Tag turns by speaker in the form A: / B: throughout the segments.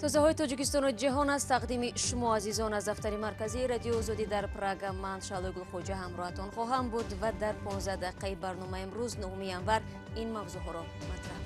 A: Тозаҳои Тоҷикистону ҷаҳон аз тақдими шумо азизон аз дафтари марказии Радиои Озодӣ дар Прага. Ман Шаҳлои Гулхоҷа ҳамроҳатон хоҳам буд ва дар 15 дақиқаи барномаи имрӯз, 9 январ, ин мавзӯъҳоро матраҳ.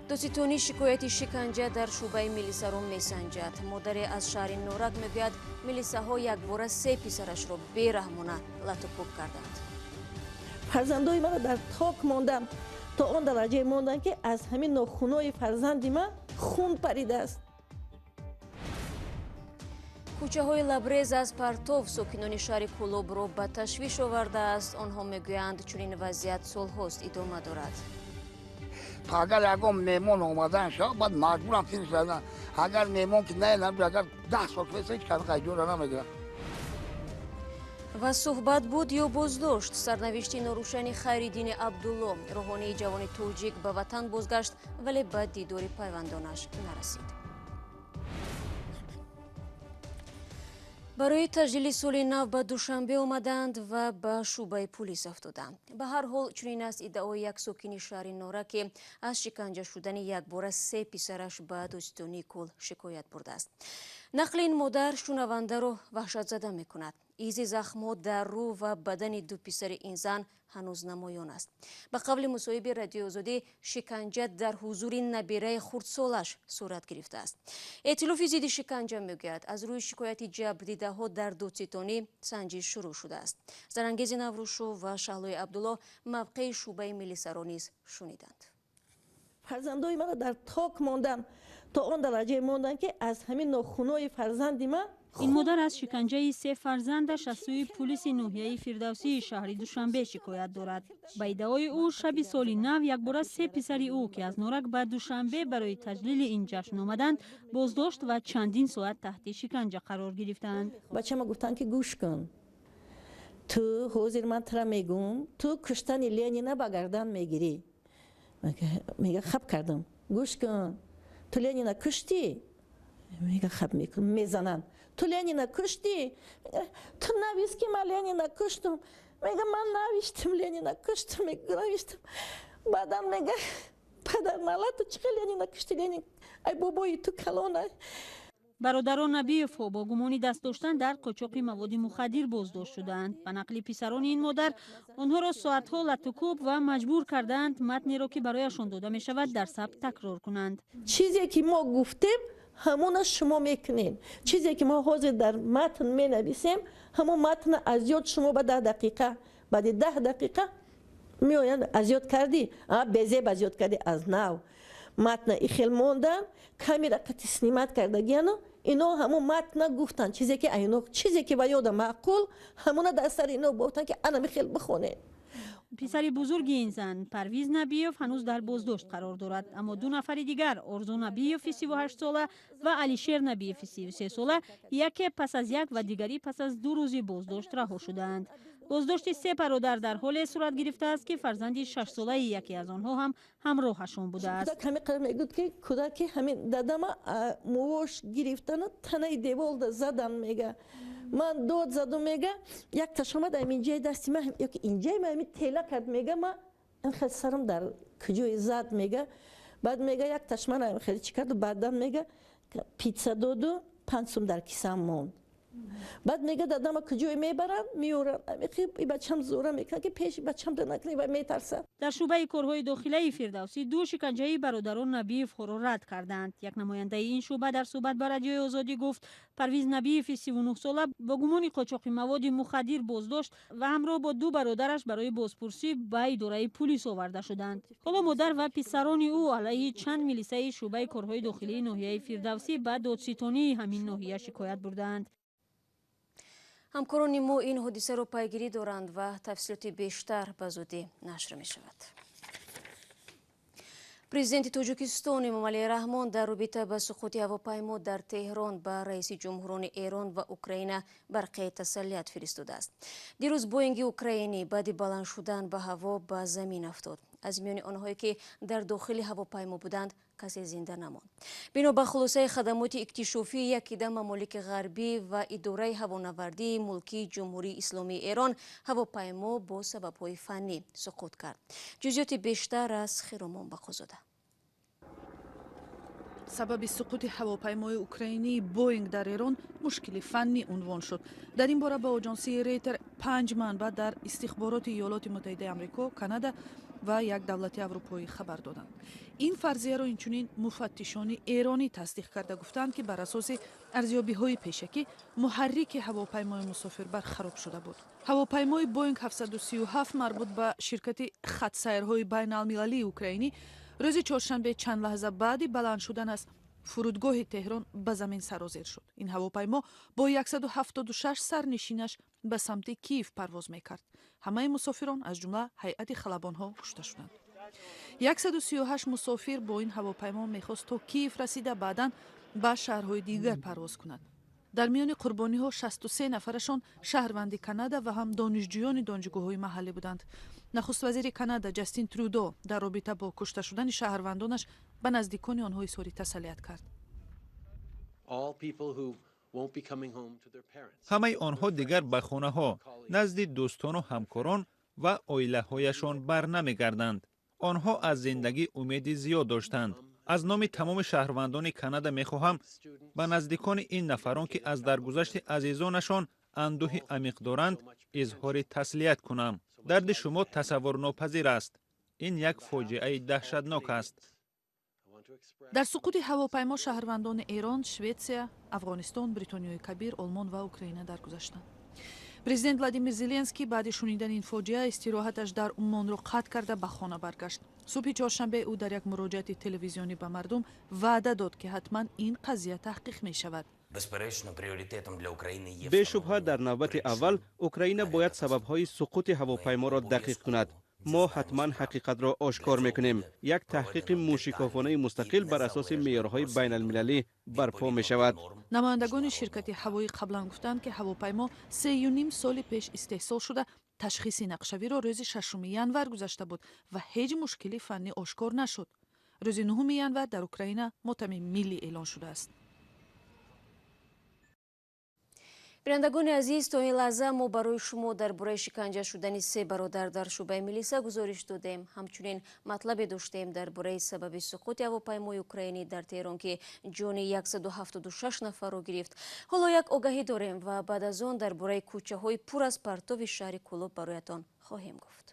A: Додситонӣ шикояти шиканҷа дар шӯъбаи милисаро месанҷад. Модаре аз шаҳри Норак мегӯяд, милисаҳо якбора се писарашро бераҳмона латукӯб карданд.
B: Фарзандои маро дар ток мондам, то он дараҷае монданд, ки аз ҳамин нохунои фарзанди ман хун паридааст.
A: Кӯчаҳои лабрез аз партов сокинони шаҳри Кӯлобро ба ташвиш овардааст. Онҳо мегӯянд, чунин вазъият солҳост идома дорад.
C: Агар ягон меҳмон омадан шавад, баъд маҷбурам фирсадан. Агар меҳмон ки наелам, агар 10 сол феса, ҳеҷ кас қайҷора намегирад.
A: Ва суҳбат буд ё боздошт? Сарнавишти норӯшани Хайриддини Абдулло. Рӯҳонии ҷавони тоҷик ба ватан бозгашт, вале ба дидори пайвандонаш нарасид. Барои таҷлили соли нав ба Душанбе омаданд ва ба шӯъбаи пулис афтоданд. Ба ҳар ҳол, чунин аст иддаои як сокини шаҳри Норак, ки аз шиканҷа шудани якбора се писараш ба додситонии кул шикоят бурдааст. Нақли ин модар шунавандаро ваҳшатзада мекунад. Изи захмҳо дар рӯ ва бадани ду писари ин зан ҳанӯз намоён аст. Ба қавли мусоҳиби Радиои Озодӣ, шиканҷа дар ҳузури набираи хурдсолаш сурат гирифтааст. Эътилофи зидди шиканҷа мегӯяд, аз рӯи шикояти ҷабрдидаҳо дар додситонӣ санҷиш шурӯъ шудааст. Зарангези Наврӯзшо ва Шаҳлои Абдулло мавқеи шӯъбаи милисаро низ шуниданд.
B: Фарзандои маро дар ток мондам, то он дараҷае монданд, ки аз ҳамин нохунои фарзанди ман.
D: Ин модар аз шиканҷаи се фарзандаш аз сӯи пулиси ноҳияи Фирдавсии шаҳри Душанбе шикоят дорад. Ба иддаои ӯ, шаби соли нав якбора се писари ӯ, ки аз Норак ба Душанбе барои таҷлили ин ҷашн омаданд, боздошт ва чандин соат таҳти шиканҷа қарор гирифтаанд.
B: Бачама гуфтанд, ки гӯш кун, ту ҳозир ман тура мегӯм, ту куштани Ленина ба гардан мегирӣ. Мега, хаб кардам. Гӯш кун, ту Ленина куштӣ? Мега, хаб мекунам. Мезананд. Ту Ленина куштӣ? Ту навис, ки ман Ленина куштум. Мега, ман навиштам, Ленина куштум, навиштам. Баъдан мега, падар нала, ту чӣ хел Ленина кушти? Ленин ай бобои ту калона.
D: Бародарон Набиевҳо бо гумони даст доштан дар қочоқи маводи мухаддир боздошт шудаанд. Ба нақли писарони ин модар, онҳоро соатҳо латукӯб ва маҷбур кардаанд, матнеро, ки барояшон дода мешавад, дар сабт такрор кунанд.
B: Чизе ки мо гуфтем, ҳамона шумо мекунед. Чизе ки мо ҳозир дар матн менависем, ҳамон матна аз ёд шумо ба 10 дақиқа, баъди 10 дақиқа меоянд: аз ёд кардӣ, безеб аз ёд кардӣ, аз нав матна. Ихел мондан, камера қати снимать кардагияну ино ҳамон матна гуфтанд. Чизе ки ино, чизе ки ба ёда маъқул, ҳамона дар сари ино бофтанд, ки ана михел бихонед.
D: Писари бузурги ин зан, Парвиз Набиев, ҳанӯз дар боздошт қарор дорад, аммо ду нафари дигар, Орзу Набиеви 38сола ва Алишер Набиеви 33сола, яке пас аз як ва дигарӣ пас аз 2 рӯзи боздошт раҳо шудаанд. Боздошти се бародар дар ҳоле сурат гирифтааст, ки фарзанди 6солаи яке аз онҳо ҳам ҳамроҳашон будааст.
B: Кӯдак ҳамин қадр мегӯд, ки кӯдаки ҳамин дадама муош гирифтану танаи деволда задан. Мега, ман дод задум. Мега, як ташомад инҷаи дасти ман ёки инҷаи ман ҳамин тела кард. Мега, ман ин хел сарам дар куҷои зад. Мега, баъд мега, як ташман хеле чӣ карду, баъдан мега, питса доду, 5 сум дар кисам монд. Баъд мега, дадама куҷое мебаранд, меоранд. И бачам зӯра мекунад, ки пеши бачам да накунӣ ва метарсад.
D: Дар шӯъбаи корҳои дохилаи Фирдавсӣ ду шиканҷаи бародарон Набиевҳоро рад карданд. Як намояндаи ин шӯъба дар суҳбат ба Радиои Озодӣ гуфт, Парвиз Набиеви 39сола бо гумони қочоқи маводи мухаддир боздошт ва ҳамроҳ бо ду бародараш барои бозпурсӣ ба идораи пулис оварда шуданд. Ҳоло модар ва писарони ӯ алайҳи чанд милисаи шӯъбаи корҳои дохилии ноҳияи Фирдавсӣ ба додситонии ҳамин ноҳия шикоят бурдаанд.
A: Ҳамкорони мо ин ҳодисаро пайгирӣ доранд ва тафсилоти бештар ба зудӣ нашр мешавад. Президенти Тоҷикистон Эмомалӣ Раҳмон дар робита ба суқути ҳавопаймо дар Теҳрон ба раиси ҷумҳурони Эрон ва Украина барқияи тасаллият фиристодааст. Дирӯз Боинги украинӣ баъди баланд шудан ба ҳаво ба замин афтод. Аз миёни онҳое, ки дар дохили ҳавопаймо буданд, касе зинда намонд. Бино ба хулосаи хадамоти иктишофии якида мамолики ғарбӣ ва идораи ҳавонавардии мулкии Ҷумҳурии Исломии Эрон, ҳавопаймо бо сабабҳои фаннӣ суқут кард. Ҷузъиёти бештар аз Хиромон Бақозода.
E: Сабаби суқути ҳавопаймои украинии Боинг дар Эрон мушкили фаннӣ унвон шуд. Дар ин бора ба оҷонсии Рейтер панҷ манбаъ дар истихбороти Иёлоти Муттаҳидаи Амрико, Канада ва як давлати аврупоӣ хабар доданд. Ин фарзияро инчунин муфаттишони эронӣ тасдиқ карда гуфтанд, ки бар асоси арзёбиҳои пешакӣ муҳаррики ҳавопаймои мусофирбар хароб шуда буд. Ҳавопаймои Боинг 737 марбут ба ширкати хатсайрҳои байналмилалии украинӣ рӯзи чоршанбе чанд лаҳза баъди баланд шудан аз фурудгоҳи Теҳрон ба замин сарозер шуд. Ин ҳавопаймо бо 176 сарнишинаш ба самти Киев парвоз мекард. Ҳамаи мусофирон, аз ҷумла ҳайати халабонҳо, кушта шуданд. 138 мусофир бо ин ҳавопаймо мехост то Киев расида, баъдан ба шаҳрҳои дигар парвоз кунад. Дар миёни қурбониҳо 63 нафарашон шаҳрванди Канада ва ҳам донишҷӯёни донишгоҳҳои маҳаллӣ буданд. Нахуствазири Канада Ҷастин Трюдо дар робита бо кушта шудани шаҳрвандонаш ба наздикони онҳо изҳори тасаллият кард.
F: Ҳамаи онҳо дигар ба хонаҳо, назди дӯстону ҳамкорон ва оилаҳояшон бар намегарданд. Онҳо аз зиндагӣ умеди зиёд доштанд. Аз номи тамоми шаҳрвандони Канада мехоҳам ба наздикони ин нафарон, ки аз даргузашти азизонашон андӯҳи амиқ доранд, изҳори таслият кунам. Дарди шумо тасаввурнопазир аст. Ин як фоҷиаи даҳшатнок аст.
E: Дар суқути ҳавопаймо шаҳрвандони Эрон, Шветсия, Афғонистон, Бритониёи Кабир, Олмон ва Украина даргузаштанд. Президент Владимир Зеленский баъди шунидани ин фоҷиа истироҳаташ дар Уммонро қатъ карда, ба хона баргашт. Субҳи чоршанбе ӯ дар як муроҷиати телевизионӣ ба мардум ваъда дод, ки ҳатман ин қазия таҳқиқ мешавад.
G: Бешубҳа, дар навбати аввал Украина бояд сабабҳои суқути ҳавопайморо дақиқ кунад. Мо ҳатман ҳақиқатро ошкор мекунем. Як таҳқиқи мӯшикофонаи мустақил бар асоси меъёрҳои байналмилалӣ барпо мешавад.
E: Намояндагони ширкати ҳавоӣ қаблан гуфтанд, ки ҳавопаймо 3,5 соли пеш истеҳсол шуда, ташхиси нақшавиро рӯзи 6 январ гузашта буд ва ҳеҷ мушкили фаннӣ ошкор нашуд. Рӯзи 9 январ дар Украина мотами миллӣ эълон шудааст.
A: Бинандагони азиз, то ин лаҳза мо барои шумо дар бораи шиканҷа шудани се бародар дар шӯъбаи милиса гузориш додем. Ҳамчунин матлабе доштем дар бораи сабаби суқути ҳавопаймои украинӣ дар Теҳрон, ки ҷони 176 нафарро гирифт. Ҳоло як огаҳӣ дорем ва баъд аз он дар бораи кӯчаҳои пур аз партови шаҳри Кӯлоб бароятон хоҳем гуфт.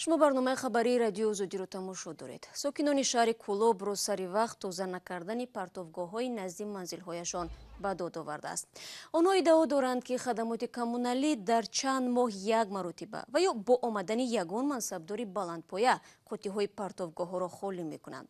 A: Шумо барномаи хабарии Радиои Озодиро тамошо доред. Сокинони шаҳри Кӯлобро сари вақт тоза накардани партовгоҳҳои назди манзилҳояшон ба дод овардааст. Онҳо иддао доранд, ки хадамоти коммуналӣ дар чанд моҳ як маротиба ва ё бо омадани ягон мансабдори баландпоя қуттиҳои партовгоҳҳоро холӣ мекунанд.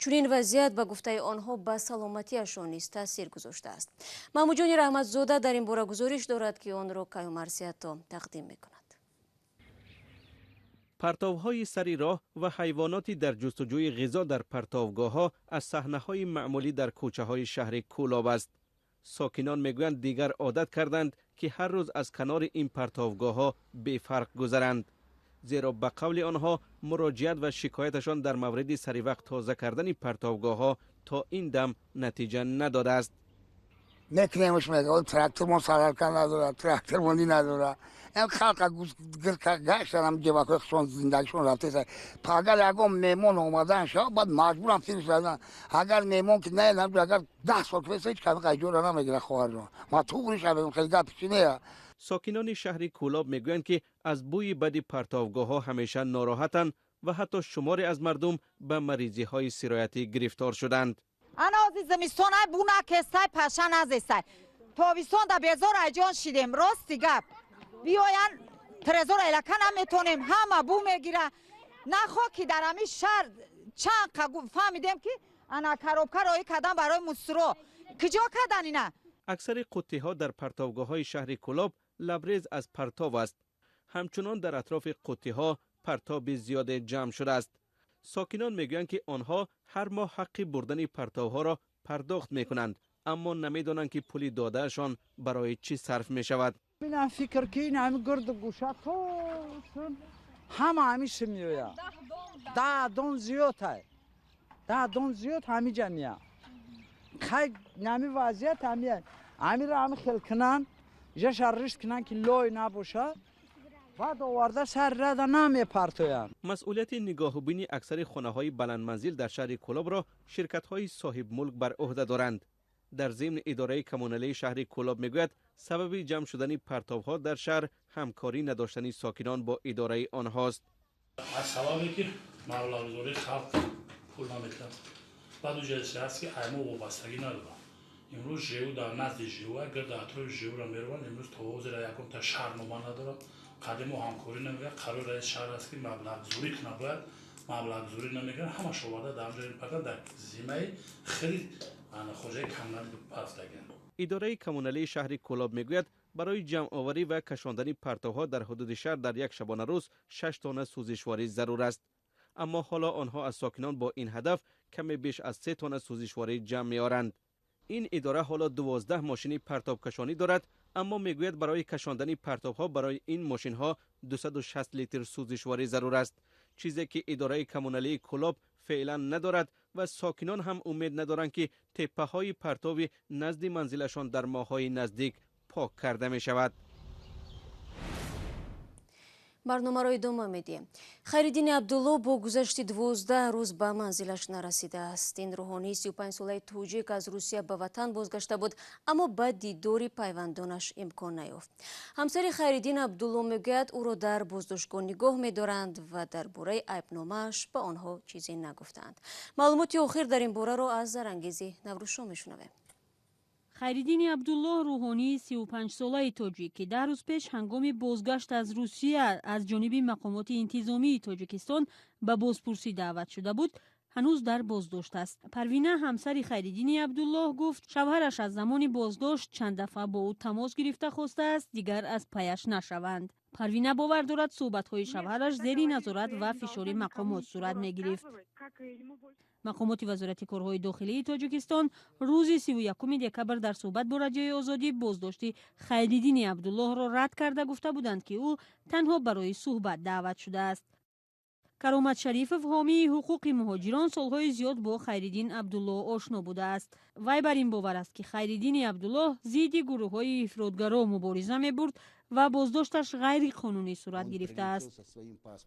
A: Чунин вазъият, ба гуфтаи онҳо, ба саломатиашон низ таъсир гузоштааст. Маҳмудҷони Раҳматзода дар ин бора гузориш дорад, ки онро Каюмарсиято тақдим мекунад.
G: Партовҳои сари роҳ ва ҳайвоноти дар ҷустуҷӯи ғизо дар партовгоҳҳо аз саҳнаҳои маъмулӣ дар кӯчаҳои шаҳри Кӯлоб аст. Сокинон мегӯянд, дигар одат карданд, ки ҳар рӯз аз канори ин партовгоҳҳо бефарқ гузаранд, зеро ба қавли онҳо муроҷиат ва шикояташон дар мавриди саривақт тоза кардани партовгоҳҳо то ин дам натиҷа надодааст.
C: Мекунемш, мега, трактормон сарарка надорад, трактормони надорад. Ам халқа гаштанам, ҷебакои худшон зиндагишон рафтеса. Агар ягон меҳмон омадан шава, баъд маҷбурам фирс кардан. Агар меҳмон ки наяд, агар 10 сол кифеса, ҳеҷ кас иҷора намегирад, хоҳарҷон. Ма туғри шавем, хеле гапи чи нея.
G: Сокинони шаҳри Кӯлоб мегӯянд, ки аз бӯи бади партовгоҳҳо ҳамеша нороҳатанд ва ҳатто шуморе аз мардум ба маризиҳои сироятӣ гирифтор шуданд.
H: Ана ози зимистон ай бу накестай, паша назестай. Тобистон да безор айҷон шидем, рости гап. Биёян трезор элака наметонем, ҳама бу мегира. Нахо ки дар ҳамин шаҳр чанд фаҳмидем, ки ана коробка роҳӣ кардан барои мусро. Киҷо кардан ина?
G: Аксари қуттиҳо дар партовгоҳҳои шаҳри Кӯлоб лабрез аз партов аст. Ҳамчунон дар атрофи қуттиҳо партоби зиёде ҷамъ шудааст. Сокинон мегӯянд, ки онҳо ҳар моҳ ҳаққи бурдани партовҳоро пардохт мекунанд, Аммо намедонанд, ки пули додаашон барои чӣ сарф мешавад.
I: Инам фикр ки ин ҳами гирду гӯша то ҳама ҳамиша меояд. 10 дон зиёд ай. 10 дон зиёд ҳамиҷа меяд. Хай нами вазъият ҳамия. Ҳамиро ҳами хел кунанд, ҷаша ришт кунанд, ки лой набошад, баъд оварда сари рада намепартоянд.
G: Масъулияти нигоҳубини аксари хонаҳои баландманзил дар шаҳри Кӯлобро ширкатҳои соҳибмулк бар ӯҳда доранд. Дар зимн идораи коммуналии шаҳри Кӯлоб мегӯяд, сабаби ҷамъ шудани партовҳо дар шаҳр ҳамкорӣ надоштани сокинон бо идораи онҳост.
J: Аз сабабе ки маблағгузории халқ пул наметиҳад, баъд уҷасе ҳаст, ки аймо вобастагӣ надорад. Имрӯз ЖЭУ дар назди ЖЭУ гирд атрофи ЖЭУ-ро мераванд. Имрӯз то ҳозира ягонта шаҳрнома надорад. Қадимо ҳамкорӣ намекунад. Қарори раиси шаҳр аст, ки маблағгузорӣ кунад, бояд маблағгузорӣ намекунад. Ҳамаш оварда дар ҳамҷо мепартад, дар зиммаи хеле хоҷаи коммуналӣ партагианд.
G: Идораи коммуналии шаҳри Кӯлоб мегӯяд, барои ҷамъоварӣ ва кашондани партовҳо дар ҳудуди шаҳр дар як шабонарӯз 6 тонна сӯзишворӣ зарур аст. Аммо ҳоло онҳо аз сокинон бо ин ҳадаф каме беш аз 3 тонна сӯзишворӣ ҷамъ меоранд. Ин идора ҳоло 12 мошини партобкашонӣ дорад, аммо мегӯяд, барои кашондани партовҳо барои ин мошинҳо 260 литр сӯзишворӣ зарур аст, чизе ки идораи коммуналии Кӯлоб феълан надорад ва сокинон ҳам умед надоранд, ки теппаҳои партови назди манзилашон дар моҳҳои наздик пок карда мешавад.
A: Барномаро идома медиҳем. Хайриддини Абдулло бо гузашти 12 рӯз ба манзилаш нарасидааст. Ин рӯҳонии 35-солаи тоҷик аз Русия ба ватан бозгашта буд, аммо ба дидори пайвандонаш имкон наёфт. Ҳамсари Хайриддин Абдулло мегӯяд, ӯро дар боздоштгоҳ нигоҳ медоранд ва дар бораи айбномааш ба онҳо чизе нагуфтаанд. Маълумоти охир дар ин бораро аз Зарангези Наврӯзшо мешунавем.
D: Хайриддини Абдуллоҳ, рӯҳонии 35-солаи тоҷик, ки 10 рӯз пеш ҳангоми бозгашт аз Русия аз ҷониби мақомоти интизомии Тоҷикистон ба бозпурсӣ даъват шуда буд, ҳанӯз дар боздошт аст. Парвина, ҳамсари Хайриддини Абдуллоҳ, гуфт, шавҳараш аз замони боздошт чанд дафъа бо ӯ тамос гирифта хостааст дигар аз паяш нашаванд. Парвина бовар дорад, суҳбатҳои шавҳараш зери назорат ва фишори мақомот сурат мегирифт. Мақомоти Вазорати корҳои дохилии Тоҷикистон рӯзи 31 декабр дар суҳбат бо Радиои Озодӣ боздошти Хайриддини Абдуллоҳро рад карда гуфта буданд, ки ӯ танҳо барои суҳбат даъват шудааст. Каромат Шарифов, ҳомии ҳуқуқи муҳоҷирон, солҳои зиёд бо Хайриддин Абдуллоҳ ошно будааст. Вай бар ин бовар аст, ки Хайриддини Абдуллоҳ зидди гурӯҳҳои ифротгаро мубориза мебурд ва боздошташ ғайриқонунӣ сурат гирифтааст.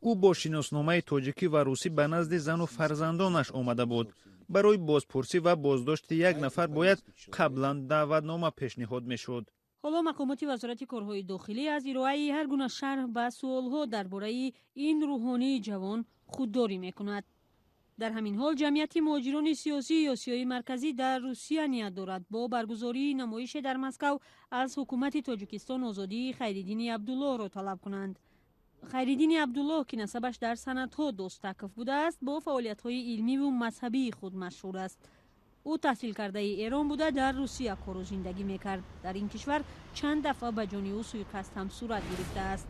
F: Ӯ бо шиносномаи тоҷикӣ ва русӣ ба назди зану фарзандонаш омада буд. Барои бозпурсӣ ва боздошти як нафар бояд қаблан даъватнома пешниҳод мешуд.
D: Ҳоло мақомоти Вазорати корҳои дохилӣ аз ироаи ҳар гуна шарҳ ба суолҳо дар бораи ин рӯҳонии ҷавон худдорӣ мекунад. Дар ҳамин ҳол ҷамъияти муҳоҷирони сиёсии Осиёи Марказӣ дар Русия ният дорад бо баргузории намоише дар Москав аз ҳукумати Тоҷикистон озодии Хайриддини Абдуллоҳро талаб кунанд. Хайриддини Абдуллоҳ, ки насабаш дар санадҳо Достаков будааст, бо фаъолиятҳои илмиву мазҳабии худ машҳур аст. Ӯ таҳсилкардаи Эрон буда, дар Русия кору зиндагӣ мекард. Дар ин кишвар чанд дафъа ба ҷони ӯ суиқасд ҳам сурат гирифтааст.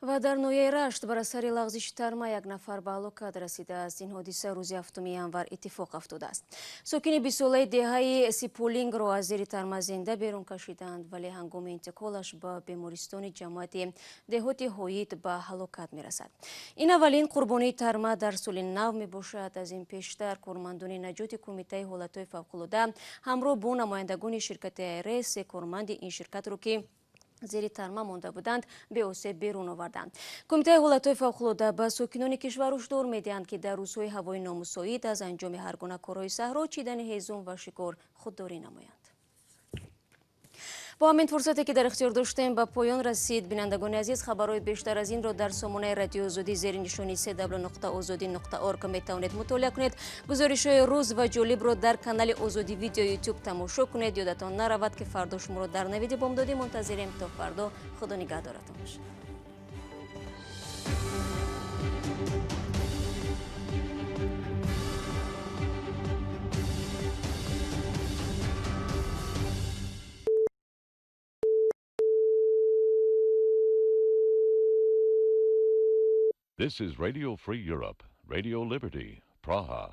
A: Ва дар ноҳияи Рашт бар асари лағзиши тарма як нафар ба ҳалокат расидааст. Ин ҳодиса рӯзи 7 январ иттифоқ афтодааст. Сокини 20-солаи деҳаи Сиполингро аз зери тарма зинда берун кашиданд, вале ҳангоми интиқолаш ба бемористони ҷамоати деҳоти Ҳоид ба ҳалокат мерасад. Ин аввалин қурбонии тарма дар соли нав мебошад. Аз ин пештар кормандони наҷоти Кумитаи ҳолатҳои фавқулода ҳамроҳ бо намояндагони ширкати АРС се корманди ин ширкатро, ки зери тарма монда буданд, беосеб берун оварданд. Кумитаи ҳолатҳои фавқулода ба сокинони кишвар ҳушдор медиҳанд, ки дар рӯзҳои ҳавои номусоид аз анҷоми ҳар гуна корҳои саҳро, чидани ҳезум ва шикор худдорӣ намоянд. Бо ҳамин фурсате, ки дар ихтиёр доштем, ба поён расид. Бинандагони азиз, хабарҳои бештар аз инро дар сомонаи Радиои Озодӣ зери нишони cw.ozodi.org метавонед мутолиа кунед. Гузоришҳои рӯз ва ҷолибро дар канали Озодӣ Видео Ютуб тамошо кунед. Ёдатон наравад, ки фардо шуморо дар навиди бомдодӣ мунтазирем. То фардо Худо нигаҳдоратон бошад.
K: This is Radio Free Europe, Radio Liberty, Praha.